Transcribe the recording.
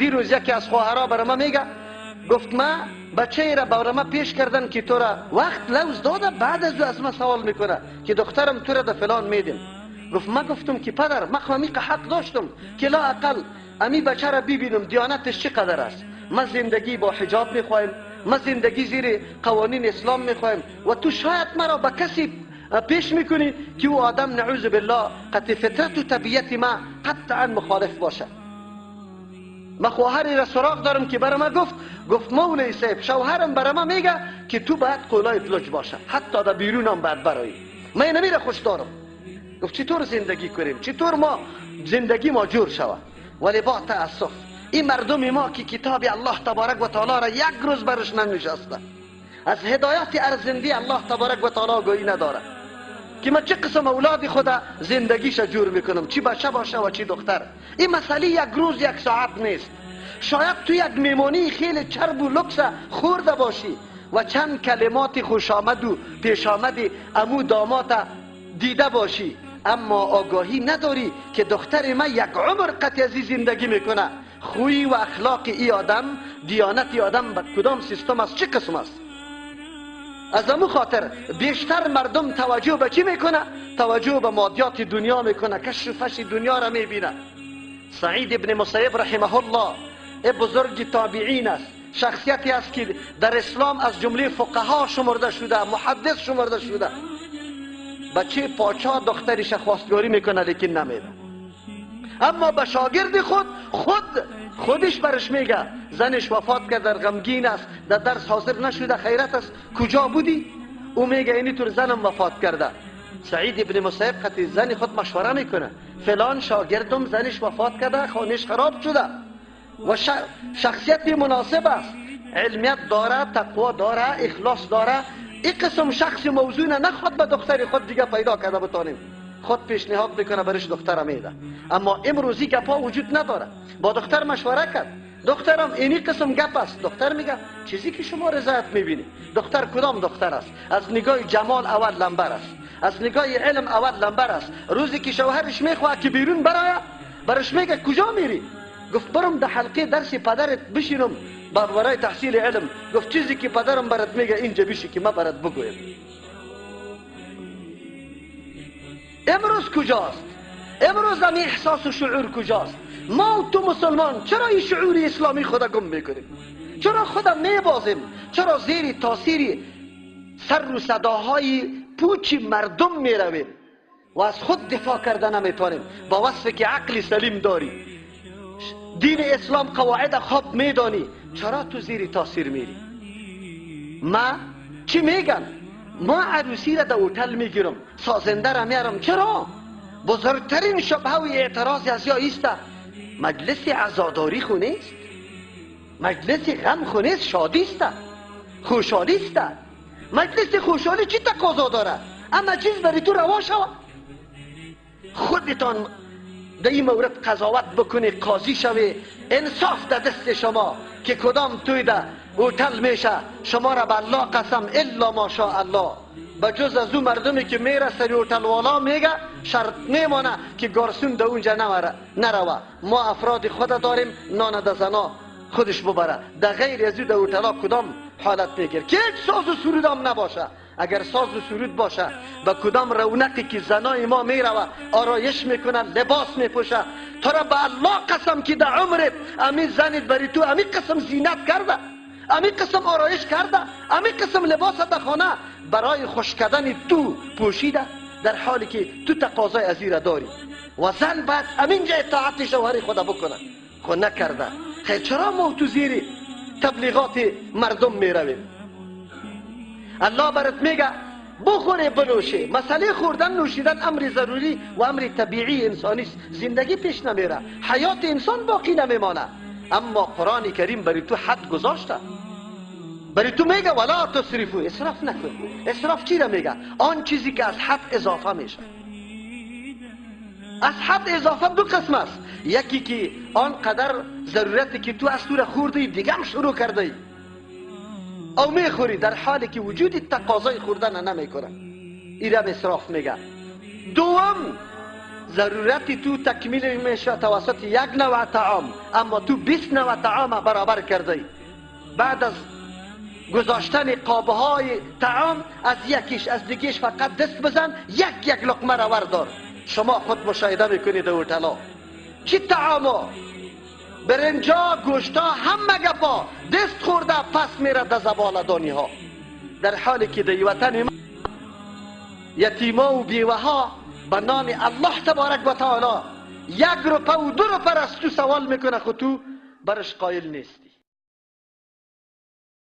دیروز یکی از خواهرها برای ما میگه، گفت ما بچه را برای ما پیش کردن که تو را وقت لوز داده، بعد از او از ما سوال میکنه که دخترم تو را ده فلان میدیم. گفت ما گفتم که پدر ما خوامی حق داشتم که لا اقل امی بچه را ببینم دیانتش چقدر است. ما زندگی با حجاب میخوایم، ما زندگی زیر قوانین اسلام میخوایم و تو شاید مرا به کسی پیش میکنی که او آدم نعوذ بالله قطع فطرت و طبیعت ما قطعا مخالف باشه. ما خواهری را سراغ دارم که برای ما گفت، گفت مولوی صاحب شوهرم برای ما میگه که تو باید قولای لج باشه، حتی در بیرونم باید برایی. من اینمی را خوش دارم. گفت چطور زندگی کنیم، چطور ما زندگی ما جور شود؟ ولی با تاسف این مردم ما که کتاب الله تبارک و تعالی را یک روز برش ننشسته، از هدایت ارزنده الله تبارک و تعالی گویی نداره که من چه قسم اولاد خدا زندگیش جور میکنم، چی بچه باشه و چی دختر. این مسئله یک روز یک ساعت نیست. شاید تو یک میمانی خیلی چرب و لکس خورده باشی و چند کلمات خوش آمد و پیش آمد امو دامات دیده باشی، اما آگاهی نداری که دختر من یک عمر قطع از زندگی میکنه. خوی و اخلاق ای آدم، دیانت ای آدم به کدام سیستم است، چه قسم است؟ از امو خاطر بیشتر مردم توجه به چی میکنه؟ توجه به مادیات دنیا میکنه، کش و فش دنیا را میبینه. سعید ابن مسیب رحمه الله ای بزرگ تابعین است، شخصیتی است که در اسلام از جمله فقها شمرده شده، محدث شمرده شده. بچه پاچا دختریش خواستگاری میکنه لیکن نمیده، اما به شاگرد خود خودش برش میگه زنش وفات کرد، در غمگین است، در درس حاضر نشده، خیرت است، کجا بودی؟ او میگه اینی طور زنم وفات کرده. سعید ابن مسیب قطعی زن خود مشوره میکنه، فلان شاگردم زنش وفات کرده، خانهش خراب شده و شخصیت مناسب است، علمیت داره، تقوا داره، اخلاص داره. این قسم شخص موزون نخواد به دختر خود دیگه پیدا کرده بتانیم، خود پیشنهاد میکنه برش دختر میده. اما امروزی گپا وجود نداره. با دختر مشوره کرد، دخترم اینی قسم گپ است. دختر میگه چیزی که شما رضایت میبینی. دختر کدام دختر است؟ از نگاه جمال اول لمبر است، از نگاه علم اول لمبر است. روزی که شوهرش میخواد که بیرون برایه، برش میگه کجا میری؟ گفت برم در حلقه درس پدرت بشینم برای تحصیل علم. گفت چیزی که پدرم برات میگه اینجا بشی که ما برات بگویم. امروز کجاست؟ امروز هم احساس و شعور کجاست؟ ما و تو مسلمان چرا این شعور اسلامی خدا گم میکنیم؟ چرا خدا میبازیم؟ چرا زیر تاثیر سر و صداهای پوچ مردم میرویم و از خود دفاع کرده نمیتونیم؟ با وصف که عقل سلیم داری، دین اسلام قواعد خوب میدانی، چرا تو زیر تاثیر میری؟ ما چی میگن؟ ما عروسی را در هتل میگیرم، سازنده را میارم. چرا؟ بزرگترین شبهه و اعتراض از یا ایست مجلس عزاداری خو نیست، مجلس غم خو نیست، شادی است، خوشحالی است. مجلس خوشحالی چی تقاضا داره؟ اما چیز برای تو روا شوه. خودتان در این مورد قضاوت بکنی، قاضی شوی، انصاف در دست شما که کدام توی در هتل میشه. شما را به الله قسم، الا ماشاء الله، به جز از او مردمی که میره سری هتل والا میگه شرط میمانه که گارسون در اونجا نروه. ما افراد خود داریم، نان در زنا خودش ببره. در غیر از او در هتل کدام حالت میگیر که هیچ ساز و سرود هم نباشه. اگر ساز و سرود باشه، به کدام رونقی که زنای ما میروه، آرایش میکنه، لباس میپوشه، تو را به الله قسم که در عمرت امی زنت بری تو امی قسم زینت کرده، امی قسم آرایش کرده، امی قسم لباس در خانه برای خوش کردن تو پوشیده، در حالی که تو تقاضای از را داری. و زن باید امینجا اطاعت شوهر خود بکنه، خود نکرده. خیر چرا ما تو زیر تبلیغات مردم میرویم؟ الله برات میگه بخوره بنوشه. مسئله خوردن نوشیدن امر ضروری و امر طبیعی انسانی است، زندگی پیش نمیره، حیات انسان باقی نمیمانه. اما قرآن کریم برای تو حد گذاشته، برای تو میگه ولا تسرفو، اسراف نکن. اسراف چی را میگه؟ آن چیزی که از حد اضافه میشه. از حد اضافه دو قسم است، یکی که آن قدر ضرورتی که تو از تو را خوردی دیگه هم شروع کرده او میخوری، در حالی که وجود تقاضای خوردن نمیکنه، این را اسراف میگه. دوم ضرورت تو تکمیل میشه توسط یک نوع طعام، اما تو 20 نوع طعام برابر کرده. بعد از گذاشتن قابه های طعام از یکیش از دیگیش فقط دست بزن، یک یک لقمه را وردار. شما خود مشاهده میکنید در هتل‌ها چی طعاما، برنجا، گوشتا، همه گپا دست خورده پس میره در زبالدانی ها، در حالی که در وطن ما یتیما و بیوه ها به نام الله تبارک و تعالی 1 روپه و 2 روپه از تو سوال میکنه، خود تو برش قایل نیستی.